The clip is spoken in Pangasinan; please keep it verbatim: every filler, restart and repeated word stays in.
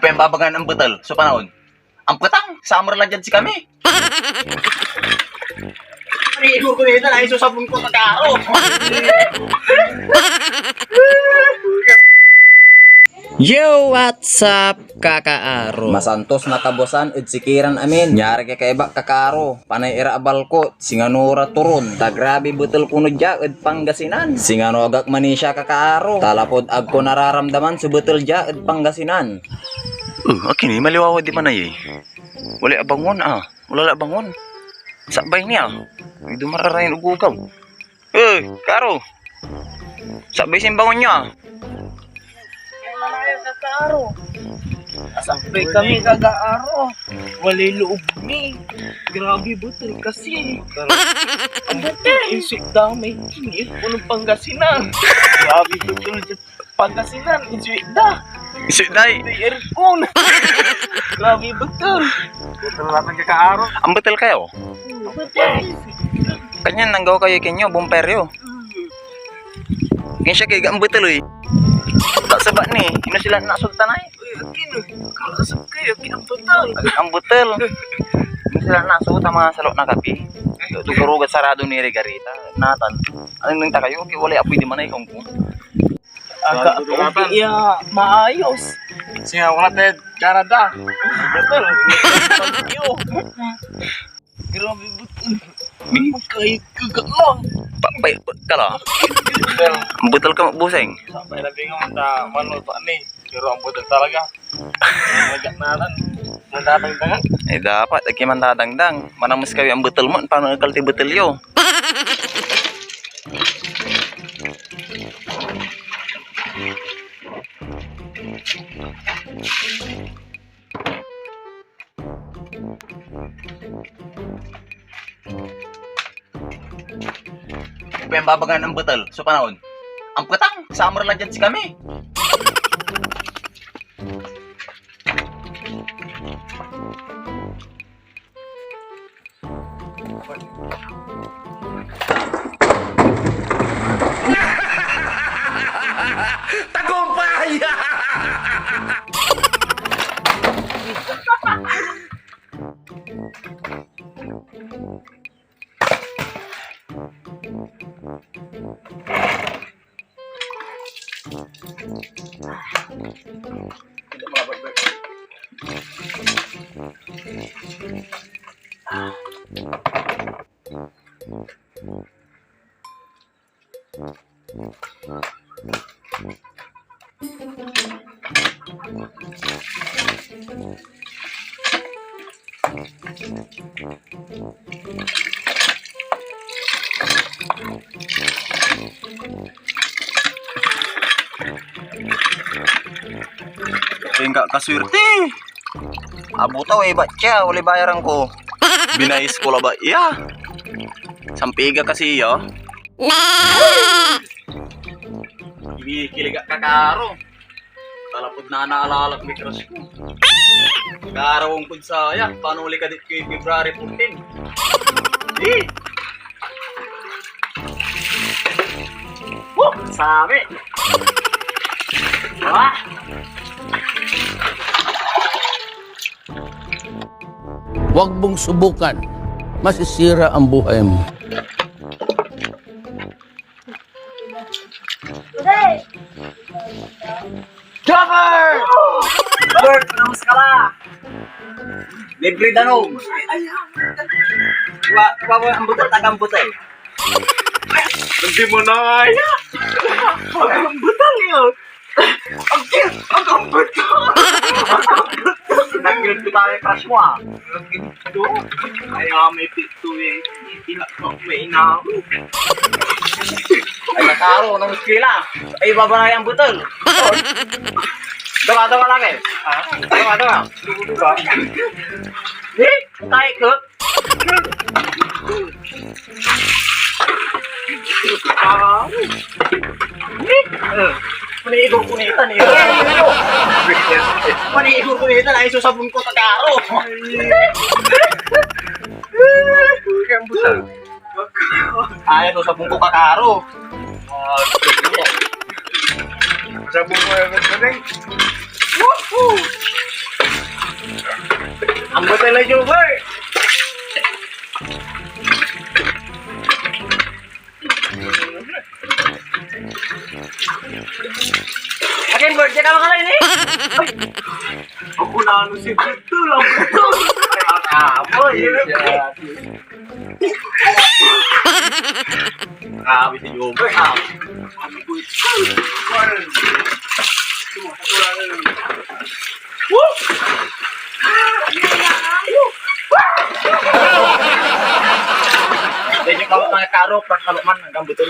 Pembabagan ambetel so panaon. Ampetang, summer la diad sikami. Paniigo ko nila, ay so sabon ko, kakaaro. Yo, what's up, kakaaro? Masantos na kabuasan ed sikiran amin. Niari kay kaiba, kakaaro. Panay ira a balkot, singano ra turon. Ta grabe betel kono dia ed Pangasinan. Singano agak manisia, kakaaro. Ta lapud agko nararamdaman so betel dia ed Pangasinan. Uh, akin eh, maliwawa di manay eh. Wala abangon ah. Wala la abangon. Sabay niya. Ay, dumararayan ugugaw. Eh, karo. Sabay sin bangon niya. Ay, manaya, kakaaro. Asakbay kami, kakaaro. Walay loob mi. Grabe betel kasi. Ang betel. Insuk da may kinir ko ng Pangasinan. Grabe betel dyan. Pangasinan, insuit da. Insuit da eh. May aircon. Grabe, betel. Betel natin kakaaro. Ang betel kayo? Betel. Kanyan nanggaw kayo kanyo, bomperyo. Kanyan siya kay ang betel eh. Kasabat ni, ino sila nasultan ay? Uy, akin eh. Kakasab kayo, akin ang betel. Ang betel. Ino sila nasultan mga salok na kapi. Dugarugad sarado ni Regarita. Natan. Ano nang ta kayo? Okay, wala apoy di manay kung kung. Aga, okay, ya, maayos. Siya, wala tayo Canada. Betel. Yo. Grabe, betel. Magkahigkag ako. Pa, pa, pa, kala. Betel. Ang betel ka, buseng. Sabay na bingo ta, mano, to, ani. Pero ang betel talaga. Talaga naran. Ang tatangtangan. Eh, dapat, ag kayo mantadangdang. Manamus kayo ang betel mo, paano nagkalti betel yo? Pembabagan ang betel so panaon. Ang petang, summer la diad sikami. Tagumpay! Tingga kaswerte. Abutaw eh, batya, wala bayaran ko. Binayis ko labat iya. Sampiga kasi iya. Kinikilig ak kakaro. Talapod na naalala ko may crush ko. Kaarawan kod saya, paano uli ka dit kay February fourteen? Eh! Woo! Sabi! Ah! Huwag mong subukan. Masisira ang buhay mo. Jobber! Bert, kamusta ka ba? Libre danum. Wa, wa, wa, ang buto, tagang buto eh. Hindi mo na kaya. Ang buto yun. Ang cute! Ang ambot ko! Nag-guilt ko tayo, crush mo, ah. Nag-guilt ko. Ay, ah, may pito eh. Ina-, may ina ako. Ay, nakaro, nang eskwela. Ay, babalay ang butol. Dawa, dawa lang eh. Ah, dawa, dawa. Eh, tayo ko. Ah, eh, maniigor ko nita, ni. Maniigor ko nita, ay, susabon ko, kakaro. Ay, susabon ko, kakaro. Sabon mo, eh, eh. Play over. Akin, birthday ka mga ini? Ako na ano si Victor, ang Victor. Ah, boy. Grabe si Jover, ha? Medyo kawat mga karo, prank ka man, hanggang buto.